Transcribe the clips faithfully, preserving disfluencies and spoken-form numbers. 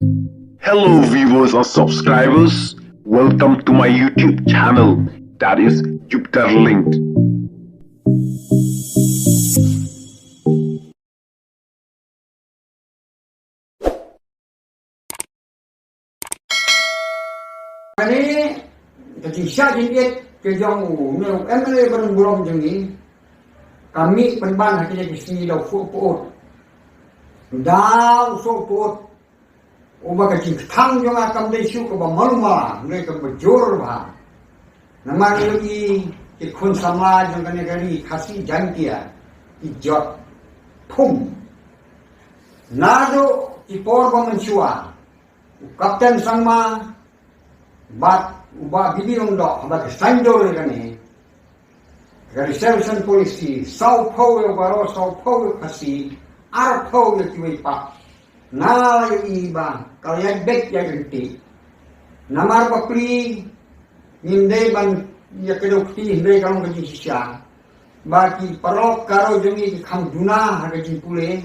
Hello, viewers and subscribers. Welcome to my YouTube channel, that is Jupiter Linked. Kane ka jingshah jingit ka jong u ne u M L A ba nongburom jong ngi ka mih pynban ha kine ki sngi da u sohpyut. Da u sohpyut uba ka jingkthang jong nga kam dei shuh kaba malu mala, hynrei kaba jur bha. Namar ngi ki khun samla jong kane ka ri Khasi Jaiñtia ki jot phum. Naduh ki por ba mynshuwa u Kapten Sangma bad u Bah Bili Lyngdoh haba ki saiñdur ïa kane ka reservation policy, sawphew ïa u Garo, sawphew ïa u Khasi, arphew ïa kiwei pat. Nga la ïohi ba ka la ïaid beit ïaid ryntih. Namar ba pli ngim dei ban ïa kdew kti hynrei ka long ka jingshisha ba ki paralok Garo jong ngi ki kham duna ha ka jingpule.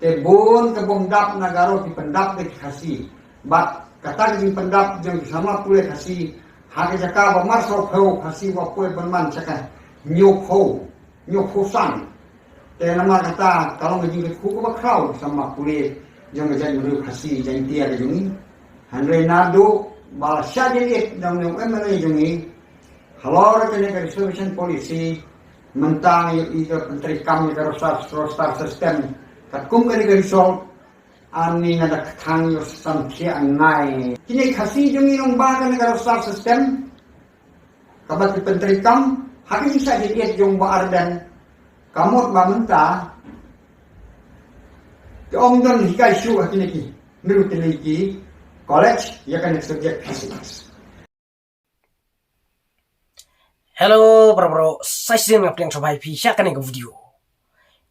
Te bun ka bym dap na Garo ki pyndap da ki Khasi. Bad kata ka jingpyndap jong ki samla pule Khasi ha ka jaka ba mar sawphew Khasi wa poi ban man sha ka hynñiewphew, hynñiewphew san. Te namar kata ka long ka jingkyrkhu kaba khraw ki samla pule jong ka jaitbynriew Khasi Jaiñtia ka jong ngi. Hynrei naduh ba la shah jingit da une u M L A jong ngi halor kane ka reservation policy, mynta ngi ïohi ka pyntreikam ïa ka roster, roster system. Katkum kane ka result, ani nga da kthang ïa u samkhia ngai. Kine Khasi jong ngi nong ba kane ka roster system kaba ki pyntreikam ha ka jingshah jingit jong Bah Ardent. Ka mut ba mynta ki ym don hikai shuh ha kine ki nru kine ki college ïa kane ka subject physics. Hello para bro, sa shisien nga pdiang sngewbha ïa phi sha kane ka video.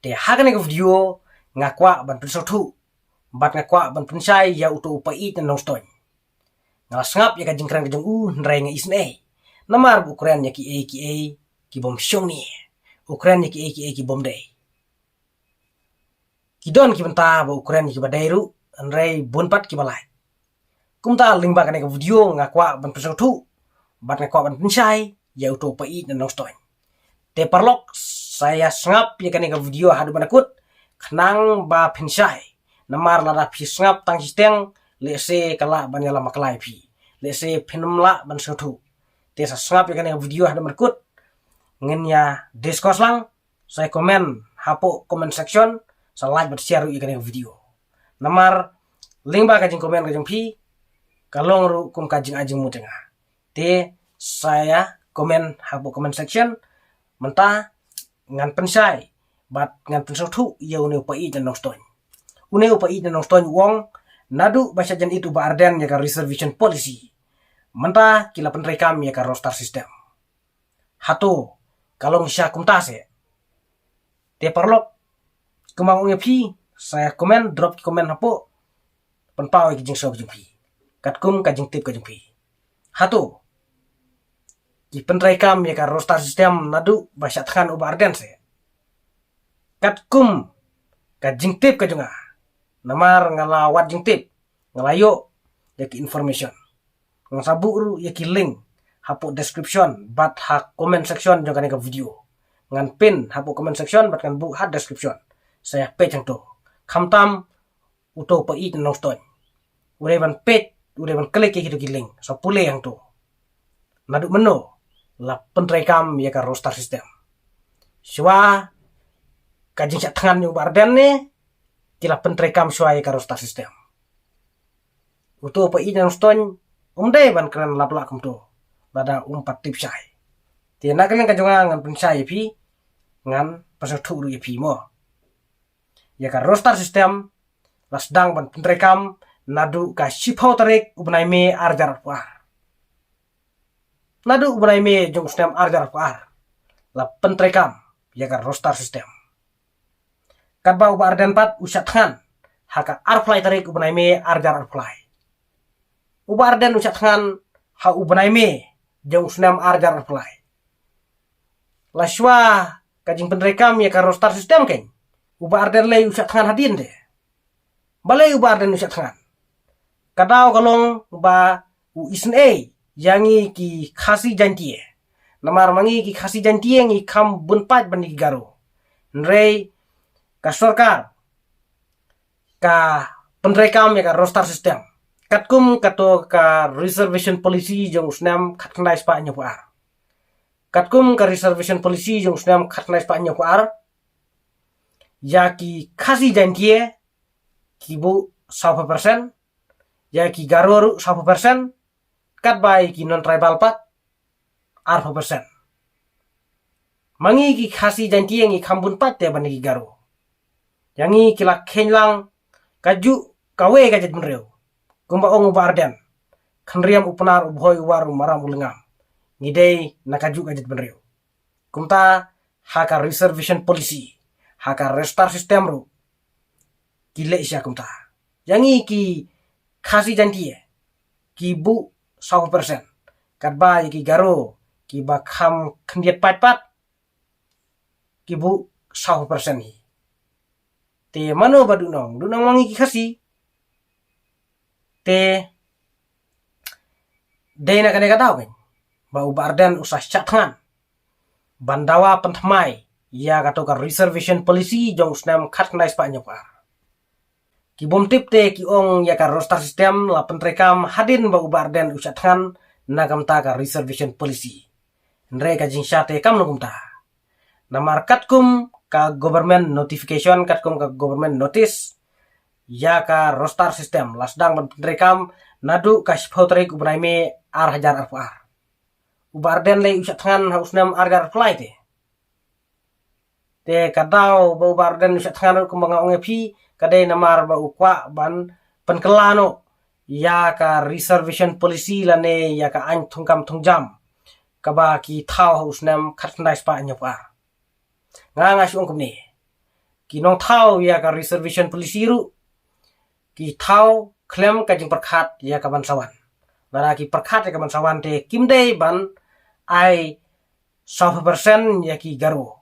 Te ha kane ka video nga kwah ban pynsngewthuh bad nga kwah ban pynshai ïa uto u paid na Nongstoiñ. Nga la sngap ïa ka jingkren ka jong u hynrei nga isynei. Namar ba u kren ïa kiei kiei ki bym shong ne u kren ïa kiei kiei ki bym dei. Ki don ki bynta ba u kren ïa kiba dei ruh hynrei bun pat kiba lait. Kumta lyngba kane ka video nga kwah ban pynsngewthuh bad nga kwah ban pynshai ïa uto u paid na Nongstoiñ. Te paralok, sa ïa sngap ïa kane ka video haduh ban da kut khnang ba phin shai. Namar lada phi sngap tang shiteng lehse ka lah ban ïalam bakla ïa phi, lehse phin ym lah ban sngewthuh. Te sa sngap ïa kane ka video haduh ban da kut. Ngin ïa discuss lang, sa ïa comment hapoh comment section, sa like bad share ruh ïa kane ka video. Namar lyngba ka jingcomment ka jong phi ka long ruh kum ka jingai jingmut jong nga. Te sa ïa comment hapoh comment section. Mynta ngan pynshai bad ngan pynsngewthuh ïa une u paid na Nongstoiñ. Une u paid na Nongstoiñ u ong naduh ba shah jingit u Bah Ardent ïa ka reservation policy, mynta ki la pyntreikam ïa ka roster system. Hato ka long shisha kumta seh? Te paralok, kumba nga ong ïa phi, sa ïa comment, drop ki comment hapoh, pynpaw ïa ki jingsngew ka jong phi katkum ka jingtip ka jong phi. Hato ki pyntreikam ïa ka roster system naduh ba shah thngan u Bah Ardent seh? Katkum ka jingtip ka jong nga, namar nga la wad jingtip, nga la ïoh ïa ki information. Ngan sa buh ruh ïa ki link hapoh description bad ha comment section jong kane ka video. Ngan pin hapoh comment section bad ngan buh ha description. Sa ïa peit hangto. Khamtam uto u paid na Nongstoiñ, u dei ban peit, u dei ban klik ïa kito ki link, sa pule hangto. Naduh mynno la pyntreikam ïa ka roster system? Shuwa ka jingshah thngan jong u Bah Ardent ne ki la pyntreikam shuwa ïa ka roster system? Uto u paid na Nongstoiñ um dei ban kren lap lah kumto lada um pat tip shai. Te na ka liang ka jong nga ngan pynshai ïa phi, ngan pynsngewthuh ruh ïa phi mo. Ïa ka roster system la sdang ban pyntreikam naduh ka shiphew tarik u bnai May ar hajar arphew ar. Naduh u bnai May jong u snem ar hajar arphew ar la pyntreikam ïa ka roster system. Katba u Bah Ardent pat u shah thngan ha ka arphew lai tarik u bnai May ar hajar arphew lai. U Bah Ardent u shah thngan ha u bnai May jong u snem ar hajar arphew lai. La shuwa ka jingpyntreikam ïa ka roster system kein, u Bah Ardent lei u shah thngan hadien de? Balei u Bah Ardent u shah thngan? Ka daw ka long ba u isynei ïa ngi ki Khasi Jaintia. Namar ma ngi ki Khasi Jaintia ngi kham bun paid ban ïa ki Garo. Hynrei ka sorkar ka pyntreikam ïa ka roster system, katkum kato ka reservation policy jong u snem khatkhyndai spah hynñiewphew ar. Katkum ka reservation policy jong u snem khatkhyndai spah hynñiewphew ar, ïa ki Khasi Jaintia ki buh sawphew percent, ïa ki Garo ruh sawphew percent, katba ïa ki non-tribal pat arphew percent. Ma ngi ki Khasi Jaintia ngi kham bun paid te ban ïa ki Garo. Ïa ngi ki la kheiñ lang kajuh kawei ka jaitbynriew. Kumba ong u Bah Ardent, khynriam u Pnar, u Bhoi, u War, u Maram, u Lyngngam, ngi dei na kajuh ka jaitbynriew. Kumta ha ka reservation policy, ha ka roster system ruh ki leh sha kumta. Ïa ngi ki Khasi Jaintia ki buh sawphew percent, katba ïa ki Garo kiba kham khyndiat paid pat ki buh sawphew percent hi. Te mano ba duhnong? Duhnong ma ngi ki Khasi. Te dei na kane ka daw kein ba u Bah Ardent u sa shah thngan ban dawa pynthymmai ïa kato ka reservation policy jong u snem khatkhyndai spah hynñiewphew ar. Ki bym tip te ki ong ïa ka roster system la pyntreikam hadien ba u Bah Ardent u shah thngan na ka bynta ka reservation policy. Hynrei ka jingshah te kam long kumta. Namar katkum ka government notification, katkum ka government notice ïa ka roster system la sdang ban pyntreikam naduh ka shiphew tarik u bnai May ar hajar arphew ar. U Bah Ardent lei u shah thngan ha u snem ar hajar arphew lai te. Te ka daw ba u Bah Ardent u shah thngan ruh, kumba nga ong ïa phi, ka dei namar ba u kwah ban pynkylla noh ïa ka reservation policy lane ïa ka aiñ thungkam thungjam kaba ki thaw ha u snem khatkhyndai spah hynñiewphew ar. Nga nga shu ong kumne, ki nongthaw ïa ka reservation policy ruh ki thaw khlem ka jingpyrkhat ïa ka ban sa wan. Lada ki pyrkhat ïa ka ban sa wan te kim dei ban ai sawphew percent ïa ki Garo,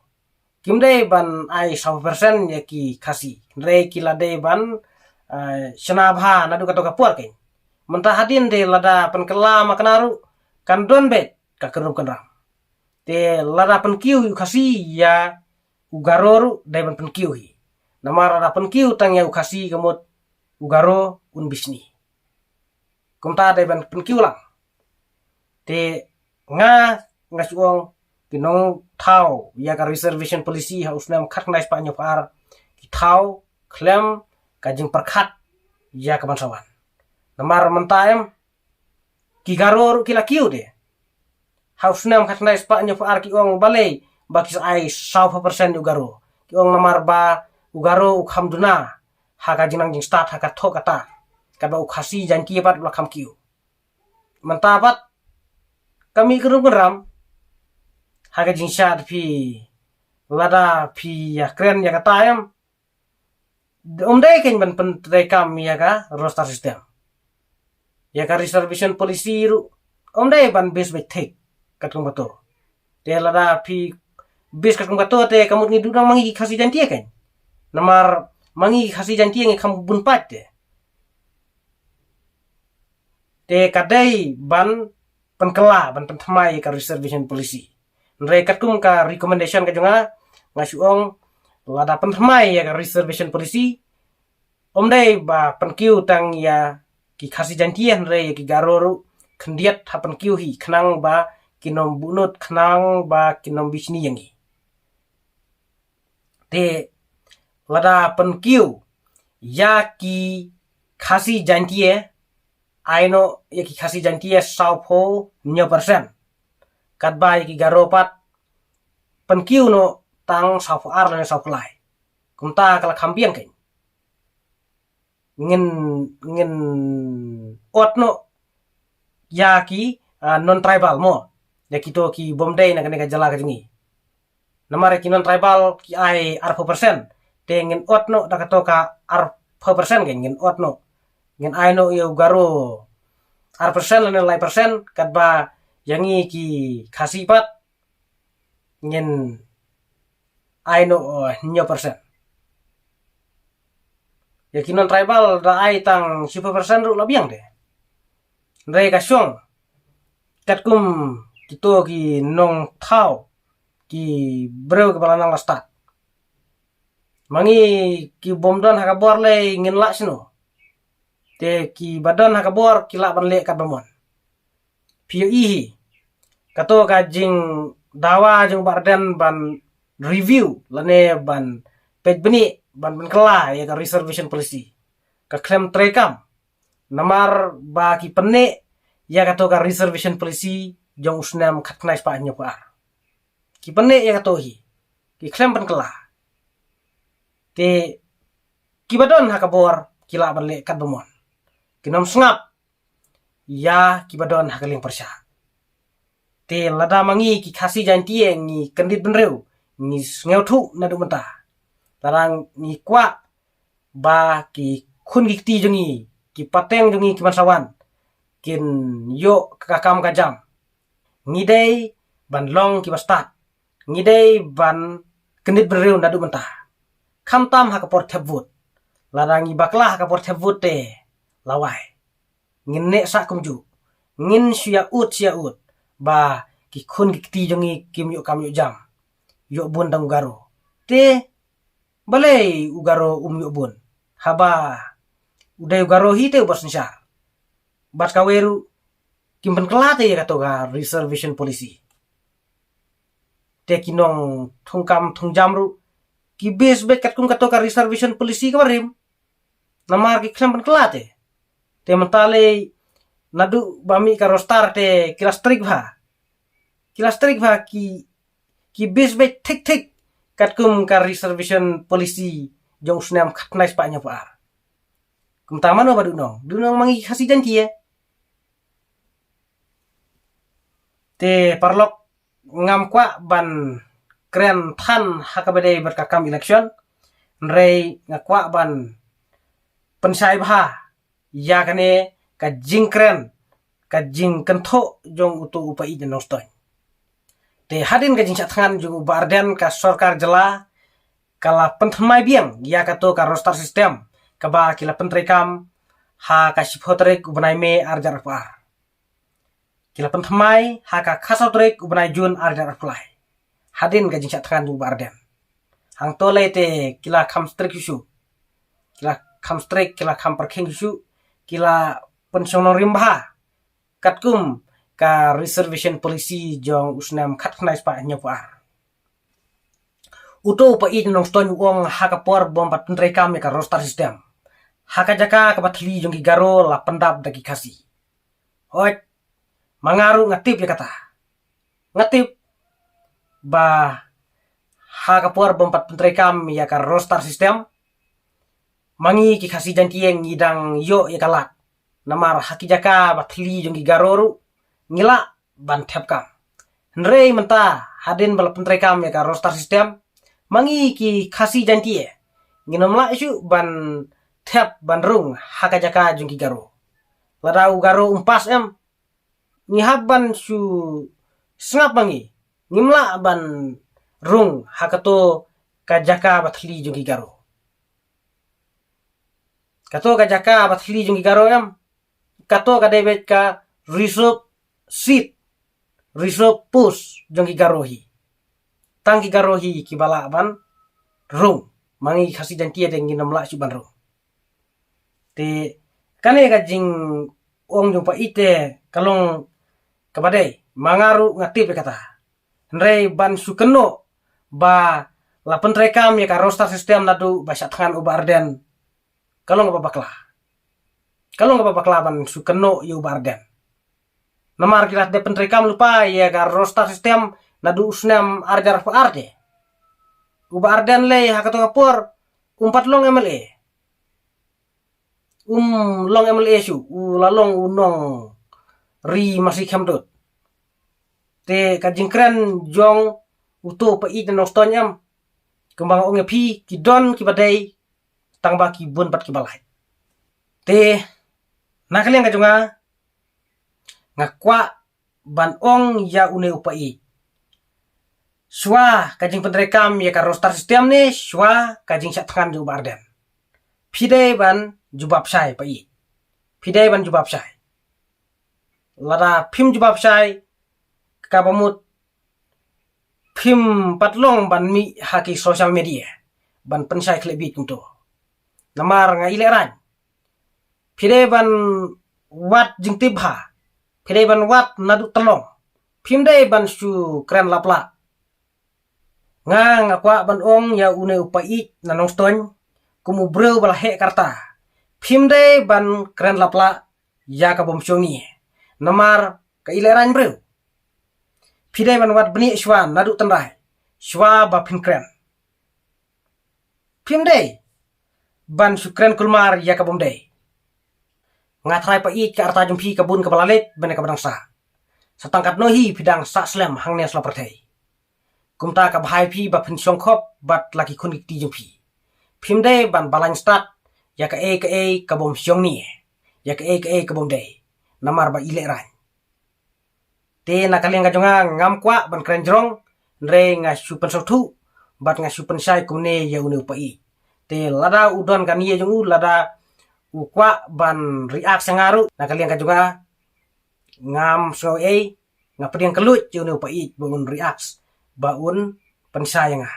kim dei ban ai sawphew percent ïa ki Khasi. Hynrei ki la dei ban, eh, shna bha naduh kato ka por kein. Mynta hadien te lada pynkylla ma kane ruh kan don beit ka kynrum kynram. Te lada pynkiew ïa u Khasi, ïa u Garo ruh dei ban pynkiew hi. Namar lada pynkiew tang ïa u Khasi ka mut u Garo un bishni. Kumta dei ban pynkiew lang. Te nga nga shu ong, ki nongthaw ïa ka reservation policy ha u snem khatkhyndai spah hynñiewphew ar ki thaw khlem ka jingpyrkhat ïa ka ban sa wan. Namar mynta em ki Garo ruh ki la kiew te. Ha u snem khatkhyndai spah hynñiewphew ar ki ong balei ba ki sa ai sawphew percent ïa u Garo. Ki ong namar ba u Garo u kham duna ha ka jingnang jingstad, ha ka thoh ka tar, katba u Khasi Jaintia pat u la kham kiew. Mynta pat ka mih kynrum kynram ha ka jingshad. Phi, lada phi ïa kren ïa kata em, um dei kein ban pyntreikam ïa ka roster system. Ïa ka reservation policy ruh um dei ban base beit thik katkum kato. Te lada phi base katkum kato te ka mut ngi duhnong ma ngi ki Khasi Jaintia kein. Namar ma ngi ki Khasi Jaintia ngi kham bun paid te. Te ka dei ban pynkylla, ban pynthymmai ïa ka reservation policy. Hynrei katkum ka recommendation ka jong nga, nga shu ong lada pynthymmai ïa ka reservation policy, um dei ba pynkiew tang ïa ki Khasi Jaintia, hynrei ïa ki Garo ruh khyndiat ha pynkiew hi, khnang ba kin ym buhnud, khnang ba kin ym bishni ïa ngi. Te lada pynkiew ïa ki Khasi Jaintia, ai noh ïa ki Khasi Jaintia sawphew hynñiew percent. Katba ïa ki Garo pat pynkiew noh tang sawphew ar lane sawphew lai. Kumta ka la kham biang kein. Ngin, ngin ot noh ïa ki, ah, non-tribal mo. Ïa kito ki bym dei na kane ka jylla ka jong ngi. Namar ïa ki non-tribal ki ai arphew percent. Te ngin ot noh da kato ka arphew percent kein, ngin ot noh. Ngin ai noh ïa u Garo ar percent lane lai percent, katba ïa ngi ki Khasi pat ngin ai noh, eh, hynñiew percent. Ïa ki non tribal da ai tang shiphew percent ruh la biang de. Hynrei ka shong katkum kito ki nongthaw, ki briew kiba la nang la stad. Ma ngi kibym don ha ka bor lei ngin lah shano? Te kiba don ha ka bor ki lah ban leh katba mon. Phi ïohi hi, kato ka jingdawa jong Bah Ardent ban review lane ban peit bniah, ban pynkylla ïa ka reservation policy, ka khlem treikam. Namar ba ki pynneh ïa kato ka reservation policy jong u snem khatkhyndai spah hynñiewphew ar. Ki pynneh ïa kato hi, ki khlem pynkylla. Te kiba don ha ka bor ki lah ban leh katba mon. Kin ym sngap ïa kiba don ha ka liang pyrshah. Te lada ma ngi ki Khasi Jaiñtia ngi kyndit bynriew, ngi sngewthuh naduh mynta, lada ngi kwah ba ki khun ki kti jong ngi, ki pateng jong ngi kiban sa wan, kin ïoh ka kam ka jam, ngi dei ban long kiba stad, ngi dei ban kyndit bynriew naduh mynta. Khamtam ha ka por thep vote. Lada ngi bakla ha ka por thep vote te lawei, ngin neh sah kumjuh. Ngin shu ïa ud, shu ïa ud ba ki khun ki kti jong ngi kim ïoh kam ïoh jam, ïoh bun dang u Garo. Te balei u Garo um ïoh bun? Haba u dei u Garo hi te uba synshar. Bad kawei ruh kim pynkylla te ïa kato ka reservation policy. Te ki nongthungkam thungjam ruh ki base beit katkum kato ka reservation policy kaba rim. Namar ki khlem pynkylla te. Te mynta lei naduh ba mih ka roster te ki la strict bha. Ki la strict bha, ki, ki base beit thik thik katkum ka reservation policy jong u snem khatkhyndai spah hynñiewphew ar. Kumta mano ba duhnong? Duhnong ma ngi Khasi Jaiñtia. Te paralok, ngam kwah ban kren than ha kaba dei bad ka kam election. Hynrei nga kwah ban pynshai bha ïa kane ka jingkren, ka jingkynthoh jong uto u Paieit Nongstoiñ. Te hadien ka jingshah thngan jong u Bah Ardent, ka sorkar jylla ka la pynthymmai biang ïa kato ka roster system kaba ki la pyntreikam ha ka shiphew tarik u bnai May ar hajar arphew ar. Ki la pynthymmai ha ka khatsaw tarik u bnai June ar hajar arphew lai. Hadien ka jingshah thngan jong u Bah Ardent. Hangto lei te ki la kham strict shuh shuh. Ki la kham strict, ki la kham pyrkhing shuh shuh, ki la pynshong nongrim bha katkum ka reservation policy jong u snem khatkhyndai spah hynñiewphew ar. Uto u Paieit Nongstoiñ u ong ha ka por bym pat pyntreikam ïa ka roster system, ha ka jaka kaba thylli jong ki Garo la pyndap da ki Khasi. Hooid, ma nga ruh nga tip ïa kata. Nga tip ba ha ka por bym pat pyntreikam ïa ka roster system, ma ngi ki Khasi Jaiñtia ngi dang ïoh ïa ka lad. Namar ha ki jaka ba thylli jong ki Garo ruh ngi lah ban thep kam. Hynrei mynta hadien ba la pyntreikam ïa ka roster system, ma ngi ki Khasi Jaiñtia ngin ym lah shuh ban thep ban rung ha ka jaka jong ki Garo. Lada u Garo um pass em, ngi hap ban shu sngap ma ngi, ngim lah ban rung ha kato ka jaka ba thylli jong ki Garo. Kato ka jaka ba thylli jong ki Garo em, kato ka dei beit ka reserve seat, reserve post jong ki Garo hi. Tang ki Garo hi kiba lah ban rung. Ma ngi Khasi Jaiñtia te ngin ym lah shuh ban rung. Te kane ka jingong jong u Paieit te ka long kaba dei, ma nga ruh nga tip ïa kata. Hynrei ban shu kynnoh ba la pyntreikam ïa ka roster system naduh ba shah thngan u Bah Ardent, ka long kaba bakla. Ka long kaba bakla ban shu kynnoh ïa u Bah Ardent. Namar ki la dep pyntreikam lypa ïa ka roster system naduh u snem ar hajar arphew ar te. U Bah Ardent lei ha kato ka por um pat long M L A. Um long M L A shuh, u la long u nongri masi khemdut. Te ka jingkren jong uto u Paieit Nongstoiñ em, kumba nga ong ïa phi, ki don kiba dei, tangba ki bun pat kiba lait. Te na ka liang ka jong nga, nga kwah ban ong ïa une u Paieit, shuwa ka jingpyntreikam ïa ka roster system ne shuwa ka jingshah thngan jong u Bah Ardent? Phi dei ban jubab shai pa i. Phi dei ban jubab shai. Lada phim jubab shai, kaba mut phim pat long ban mih ha ki social media ban pynshai khleh bit kumto. Namar nga i leh rain. Phi dei ban wad jingtip bha. Phi dei ban wad naduh tyllong. Phim dei ban shu kren laplah. Nga nga kwah ban ong ïa une u pa ïeit na Nongstoiñ, kum u briew ba la heh ka rta. Phim dei ban kren laplah ïa ka bym shong ni. Namar ka i leh rain briew. Phi dei ban wad bniah shuwa naduh tynrai. Shuwa ba phin kren. Phim dei ban shu kren kulmar ïa ka bym dei. Nga tharai pa ïeit ka rta jong phi ka bun kaba la leit bad kaba dang sah. Sa tang katno hi phi dang sah slem hangne sla pyrthei. Kumta ka bha ïa phi ba phin shong khop bad la ki khun ki kti jong phi. Phim dei ban balaiñ stad ïa kaei kaei ka bym shong ni. Ïa kaei kaei ka bym dei. Namar ba i leh rain. Te na ka liang ka jong nga ngam kwah ban kren jrong, hynrei nga shu pynsngewthuh bad nga shu pynshai kumne ïa une u pa ïeit. Te lada u don ka nia jong u, lada u kwah ban react sha nga ruh, na ka liang ka jong nga ngam sngew ei, nga pdiang kylluid ïa une u pa ïeit ba un react, ba un pynshai ïa nga.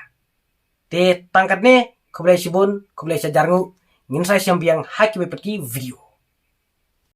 Te tang katne, khublei shibun, khublei shihajar nguh, ngin sa ïashem biang ha kiwei pat ki video.